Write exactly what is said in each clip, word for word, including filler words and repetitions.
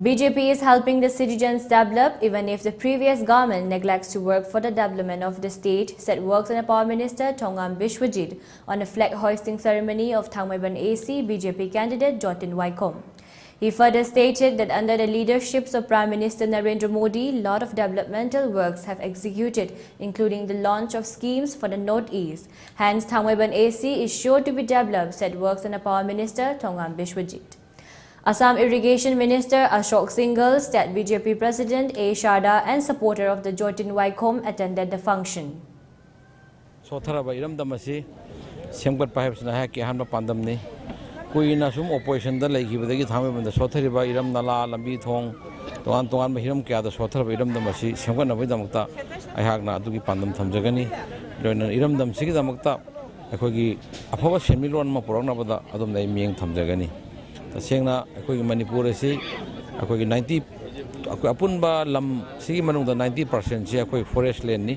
B J P is helping the citizens develop even if the previous government neglects to work for the development of the state, said Works and Power Minister Thongam Biswajit on a flag hoisting ceremony of Thangmeiban A C B J P candidate Jotin Waikhom. He further stated that under the leaderships of Prime Minister Narendra Modi, lot of developmental works have executed, including the launch of schemes for the Northeast. Hence, Thangmeiban A C is sure to be developed, said Works and Power Minister Thongam Biswajit. Assam Irrigation Minister Ashok Singhal, State B J P President A Sharda and supporter of the Jotin Waikhom attended the function. ꯁꯣꯠꯊꯔꯕ ꯏꯔꯝꯗꯝ ꯑꯁꯤ ꯁꯦꯝꯒꯠꯄ ꯍꯥꯏꯕꯁꯤꯅ ꯑꯩꯍꯥꯛꯀꯤ ꯑꯍꯥꯟꯕ ꯄꯥꯟꯗꯝꯅꯤ꯫ ꯀꯨꯏꯅ ꯁꯨꯝ ꯑꯣꯄꯣꯖꯤꯁꯟꯗ ꯂꯩꯈꯤꯕꯗꯒꯤ ꯊꯥꯡꯃꯩꯕꯟꯗ ꯁꯣꯠꯊꯔꯤꯕ ꯏꯔꯝ ꯅꯂꯥ, ꯂꯝꯕꯤ ꯊꯣꯡ, ꯇꯣꯉꯥꯟ ꯇꯣꯉꯥꯟꯕ ꯍꯤꯔꯝ ꯀꯌꯥꯗ ꯁꯣꯠꯊꯔꯕ ꯏꯔꯝꯗꯝ ꯑꯁꯤ ꯁꯦꯝꯒꯠꯅꯕꯒꯤꯗꯃꯛꯇ ꯑꯩꯍꯥꯛꯅ ꯑꯗꯨꯒꯤ ꯄꯥꯟꯗꯝ ꯊꯝꯖꯒꯅꯤ꯫ ꯂꯣꯏꯅꯅ ꯏꯔꯝꯗꯝꯁꯤꯒꯤꯗꯃꯛꯇ ꯑꯩꯈꯣꯏꯒꯤ ꯑꯐꯕ ꯁꯦꯟꯃꯤꯠꯂꯣꯟ ꯑꯃ ꯄꯨꯔꯛꯅꯕꯗ ꯑꯗꯣꯝꯗ ꯑꯩ ꯃꯤꯠꯌꯦꯡ ꯊꯝꯖꯒꯅꯤ꯫ ꯇꯁꯦꯡꯅ ꯑꯩꯈꯣꯏꯒꯤ ꯃꯅꯤꯄꯨꯔ ꯑꯁꯤ ꯑꯩꯈꯣꯏꯒꯤ ninety, ꯑꯩꯈꯣꯏ ꯑꯄꯨꯟꯕ ꯂꯝꯁꯤꯒꯤ ꯃꯅꯨꯡꯗ ninety percentꯁꯤ ꯑꯩꯈꯣꯏ ꯐꯣꯔꯦꯁ ꯂꯦꯟꯅꯤ,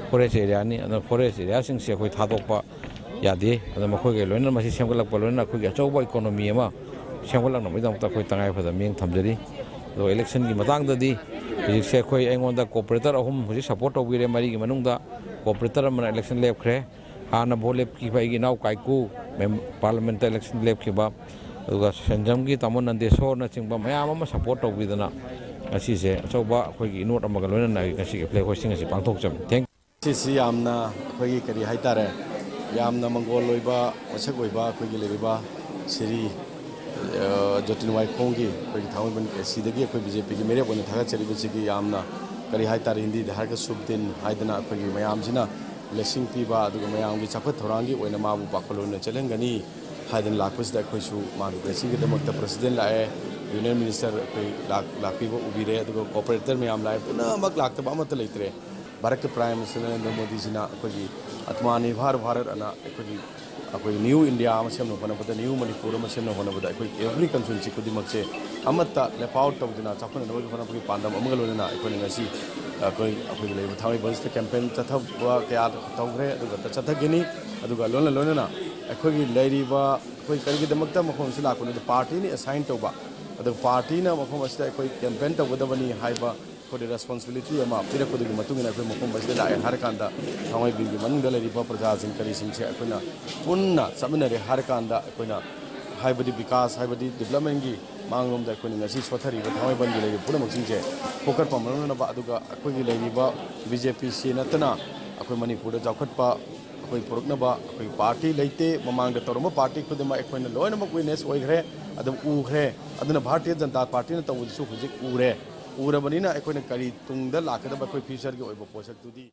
ꯐꯣꯔꯦꯁ ꯑꯦꯔꯤꯌꯥꯅꯤ꯫ ꯑꯗꯨꯅ ꯐꯣꯔꯦꯁ ꯑꯦꯔꯤꯌꯥꯁꯤꯡꯁꯤ ꯑꯩꯈꯣꯏ ꯊꯥꯗꯣꯛꯄ ꯌꯥꯗꯦ꯫ ꯑꯗꯨꯅ ꯃꯈꯣꯏꯒ ꯂꯣꯏꯅꯅ ꯃꯁꯤ ꯁꯦꯝꯒꯠꯂꯛꯄ ꯂꯣꯏꯅꯅ ꯑꯩꯈꯣꯏꯒꯤ ꯑꯆꯧꯕ ꯏꯀꯣꯅꯣꯃꯤ ꯑꯃ ꯁꯦꯝꯒꯠꯂꯛꯅꯕꯒꯤꯗꯃꯛꯇ ꯑꯩꯈꯣꯏ ꯇꯉꯥꯏ ꯐꯗꯕ ꯃꯤꯠꯌꯦꯡ ꯊꯝꯖꯔꯤ꯫ ꯑꯗꯨꯒ ꯏꯂꯦꯛꯁꯟꯒꯤ ꯃꯇꯥꯡꯗꯗꯤ ꯍꯧꯖꯤꯛꯁꯦ ꯑꯩꯈꯣꯏ, ꯑꯩꯉꯣꯟꯗ ꯀꯣꯑꯣꯄꯔꯦꯇꯔ ꯑꯍꯨꯝ ꯍꯧꯖꯤꯛ ꯁꯄꯣꯔꯠ ꯇꯧꯕꯤꯔꯦ꯫ ꯃꯔꯤꯒꯤ ꯃꯅꯨꯡꯗ ꯀꯣꯑꯣꯄꯔꯦꯇꯔ ꯑꯃꯅ ꯏꯂꯦꯛꯁꯟ ꯂꯦꯞꯈ꯭ꯔꯦ꯫ ꯍꯥꯟꯅ ꯚꯣꯠ ꯂꯦꯞꯈꯤꯕ ꯑꯩꯒꯤ ꯏꯅꯥꯎ ꯀꯥꯏꯀꯨ ꯃꯦꯝ-, ꯄꯥꯔꯂꯤꯌꯥꯃꯦꯟꯇ ꯏꯂꯦꯛꯁꯟ ꯂꯦꯞꯈꯤꯕ, ꯑꯗꯨꯒ ꯁꯦꯟꯖꯝꯒꯤ ꯇꯥꯃꯣ ꯅꯟꯗꯦꯁꯣꯔꯅꯆꯤꯡꯕ ꯃꯌꯥꯝ ꯑꯃ ꯁꯄꯣꯔꯠ ꯇꯧꯕꯤꯗꯅ ꯉꯁꯤꯁꯦ ꯑꯆꯧꯕ ꯑꯩꯈꯣꯏꯒꯤ ꯏꯅꯣꯠ ꯑꯃꯒ ꯂꯣꯏꯅꯅ ꯑꯩ ꯉꯁꯤꯒꯤ ꯐ꯭ꯂꯦꯛ ꯍꯣꯏꯁꯤꯡ ꯑꯁꯤ ꯄꯥꯡꯊꯣꯛꯆꯕꯅꯤ꯫ Thank you꯫ ꯁꯤꯁꯤ ꯌꯥꯝꯅ ꯑꯩꯈꯣꯏꯒꯤ ꯀꯔꯤ ꯍꯥꯏꯇꯥꯔꯦ, ꯌꯥꯝꯅ ꯃꯪꯒꯣꯜ ꯑꯣꯏꯕ, ꯃꯁꯛ ꯑꯣꯏꯕ ꯑꯩꯈꯣꯏꯒꯤ ꯂꯩꯔꯤꯕ ꯁꯤꯔꯤ, ꯑ, ꯖꯣꯇꯤꯟ ꯋꯥꯏꯈꯣꯡꯒꯤ ꯑꯩꯈꯣꯏꯒꯤ ꯊꯥꯡꯃꯩꯕꯟ ꯑꯦ ꯁꯤꯗꯒꯤ ꯑꯩꯈꯣꯏ ꯕꯤ ꯖꯦ ꯄꯤꯒꯤ ꯃꯤꯔꯦꯞ ꯑꯣꯏꯅ ꯊꯥꯒꯠꯆꯔꯤꯕꯁꯤꯒꯤ ꯌꯥꯝꯅ ꯀꯔꯤ ꯍꯥꯏꯇꯥꯔꯦ, ꯍꯤꯟꯗꯤꯗ ꯍꯥꯏꯔꯒ ꯁꯨꯚ ꯗꯤꯟ ꯍꯥꯏꯗꯅ ꯑꯩꯈꯣꯏꯒꯤ ꯃꯌꯥꯝꯁꯤꯅ ꯕ꯭ꯂꯦꯁꯤꯡ ꯄꯤꯕ, ꯑꯗꯨꯒ ꯃꯌꯥꯝꯒꯤ ꯆꯥꯎꯈꯠ ꯊꯧꯔꯥꯡꯒꯤ ꯑꯣꯏꯅ ꯃꯥꯕꯨ ꯄꯥꯈꯜ ꯑꯣꯏꯅ ꯆꯦꯜꯍꯟꯒꯅꯤ ꯍꯥꯏꯗꯅ ꯂꯥꯛꯄꯁꯤꯗ ꯑꯩꯈꯣꯏꯁꯨ ꯃꯥꯒꯤ ꯕ꯭ꯂꯦꯁꯤꯡꯒꯤꯗꯃꯛꯇ ꯄ꯭ꯔꯁꯤꯗꯦꯟ ꯂꯥꯛꯑꯦ, ꯌꯨꯅꯤꯌꯟ ꯃꯤꯅꯤꯁꯇꯔ ꯑꯩꯈꯣꯏ ꯂꯥꯛ-, ꯂꯥꯛꯄꯤꯕ ꯎꯕꯤꯔꯦ, ꯑꯗꯨꯒ ꯀꯣꯑꯣꯄꯔꯦꯇꯔ ꯃꯌꯥꯝ ꯂꯥꯛꯑꯦ, ꯄꯨꯝꯅꯃꯛ ꯂꯥꯛꯇꯕ ꯑꯃꯠꯇ ꯂꯩꯇ꯭ꯔꯦ꯫ ꯚꯥꯔꯠꯀꯤ ꯄ꯭ꯔꯥꯏꯝ ꯃꯤꯅꯤꯁꯇꯔ ꯅꯔꯦꯟꯗ꯭ꯔ ꯃꯣꯗꯤꯖꯤꯅ ꯑꯩꯈꯣꯏꯒꯤ ꯑꯇꯃꯥꯅꯤꯔꯚꯔ ꯚꯥꯔꯠ ꯑꯅ ꯑꯩꯈꯣꯏꯒꯤ, ꯑꯩꯈꯣꯏ ꯅ꯭ꯌꯨ ꯏꯟꯗꯤꯌꯥ ꯑꯃ ꯁꯦꯝꯅꯕ ꯍꯣꯠꯅꯕꯗ, ꯅ꯭ꯌꯨ ꯃꯅꯤꯄꯨꯔ ꯑꯃ ꯁꯦꯝꯅꯕ ꯍꯣꯠꯅꯕꯗ ꯑꯩꯈꯣꯏ every constituency ꯈꯨꯗꯤꯡꯃꯛꯁꯦ ꯑꯃꯠꯇ left out ꯇꯧꯗꯅ ꯆꯥꯎꯈꯠꯅꯅꯕꯒꯤ ꯍꯣꯠꯅꯕꯒꯤ ꯄꯥꯟꯗꯝ ꯑꯃꯒ ꯂꯣꯏꯅꯅ ꯑꯩꯈꯣꯏꯅ ꯉꯁꯤ ꯑꯩꯈꯣꯏ, ꯑꯩꯈꯣꯏꯒꯤ ꯂꯩꯔꯤꯕ ꯊꯥꯡꯃꯩꯕꯟꯁꯤꯗ ꯀꯦꯝꯄꯦꯟ ꯆꯠꯊꯕ ꯀꯌꯥ ꯇꯧꯈ꯭ꯔꯦ, ꯑꯗꯨꯒ ꯆꯠꯊꯈꯤꯅꯤ꯫ ꯑꯗꯨꯒ ꯂꯣꯏꯅ ꯂꯣꯏꯅꯅ ꯑꯩꯈꯣꯏꯒꯤ ꯂꯩꯔꯤꯕ, ꯑꯩꯈꯣꯏ ꯀꯔꯤꯒꯤꯗꯃꯛꯇ ꯃꯐꯝ ꯑꯁꯤꯗ ꯂꯥꯛꯄꯅꯣꯗ, ꯄꯥꯔꯇꯤꯅ ꯑꯦꯁꯥꯏꯟ ꯇꯧꯕ ꯑꯗꯨꯒ ꯄꯥꯔꯇꯤꯅ ꯃꯐꯝ ꯑꯁꯤꯗ ꯑꯩꯈꯣꯏ ꯀꯦꯝꯄꯦꯟ ꯇꯧꯒꯗꯕꯅꯤ ꯍꯥꯏꯕ ꯑꯩꯈꯣꯏꯗ ꯔꯦꯁꯄꯣꯟꯁꯤꯕꯤꯂꯤꯇꯤ ꯑꯃ ꯄꯤꯔꯛꯄꯗꯨꯒꯤ ꯃꯇꯨꯡ ꯏꯟꯅ ꯑꯩꯈꯣꯏ ꯃꯐꯝ ꯑꯁꯤꯗ ꯂꯥꯛꯑꯦ ꯍꯥꯏꯔꯀꯥꯟꯗ ꯊꯥꯡꯃꯩꯕꯟꯒꯤ ꯃꯅꯨꯡꯗ ꯂꯩꯔꯤꯕ ꯄ꯭ꯔꯖꯥꯁꯤꯡ ꯀꯔꯤꯁꯤꯡꯁꯦ ꯑꯩꯈꯣꯏꯅ ꯄꯨꯟꯅ ꯆꯠꯃꯤꯟꯅꯔꯦ ꯍꯥꯏꯔꯀꯥꯟꯗ ꯑꯩꯈꯣꯏꯅ ꯍꯥꯏꯕꯗꯤ ꯕꯤꯀꯥꯁ ꯍꯥꯏꯕꯗꯤ ꯗꯤꯕ꯭ꯂꯞꯃꯦꯟꯒꯤ ꯃꯥꯡꯂꯣꯝꯗ ꯑꯩꯈꯣꯏꯅ ꯉꯁꯤ ꯁꯣꯊꯔꯤꯕ ꯊꯥꯡꯃꯩꯕꯟꯒꯤ ꯂꯩꯔꯤꯕ ꯄꯨꯝꯅꯃꯛꯁꯤꯡꯁꯦ ꯐꯨꯀꯠꯄ ꯉꯝꯅꯅꯕ, ꯑꯗꯨꯒ ꯑꯩꯈꯣꯏꯒꯤ ꯂꯩꯔꯤꯕ ꯕꯤ ꯖꯦ ꯄꯤꯁꯤ ꯅꯠꯇꯅ ꯑꯩꯈꯣꯏ ꯃꯅꯤꯄꯨꯔꯗ ꯆꯥꯎꯈꯠꯄ ꯑꯩꯈꯣꯏ ꯄꯨꯔꯛꯅꯕ ꯑꯩꯈꯣꯏ ꯄꯥꯔꯇꯤ ꯂꯩꯇꯦ꯫ ꯃꯃꯥꯡꯗ ꯇꯧꯔꯝꯕ ꯄꯥꯔꯇꯤ ꯈꯨꯗꯤꯡꯃꯛ ꯑꯩꯈꯣꯏꯅ ꯂꯣꯏꯅꯃꯛ ꯋꯤꯠꯅꯦꯁ ꯑꯣꯏꯈ꯭ꯔꯦ, ꯑꯗꯨꯝ ꯎꯈ꯭ꯔꯦ꯫ ꯑꯗꯨꯅ ꯚꯥꯔꯇꯤꯌ ꯖꯅꯇꯥ ꯄꯥꯔꯇꯤꯅ ꯇꯧꯕꯗꯨꯁꯨ ꯍꯧꯖꯤꯛ ꯎꯔꯦ꯫ ꯎꯔꯕꯅꯤꯅ ꯑꯩꯈꯣꯏꯅ ꯀꯔꯤ ꯇꯨꯡꯗ ꯂꯥꯛꯀꯗꯕ ꯑꯩꯈꯣꯏ ꯐ꯭ꯌꯨꯆꯔꯒꯤ ꯑꯣꯏꯕ ꯄꯣꯠꯁꯛꯇꯨꯗꯤ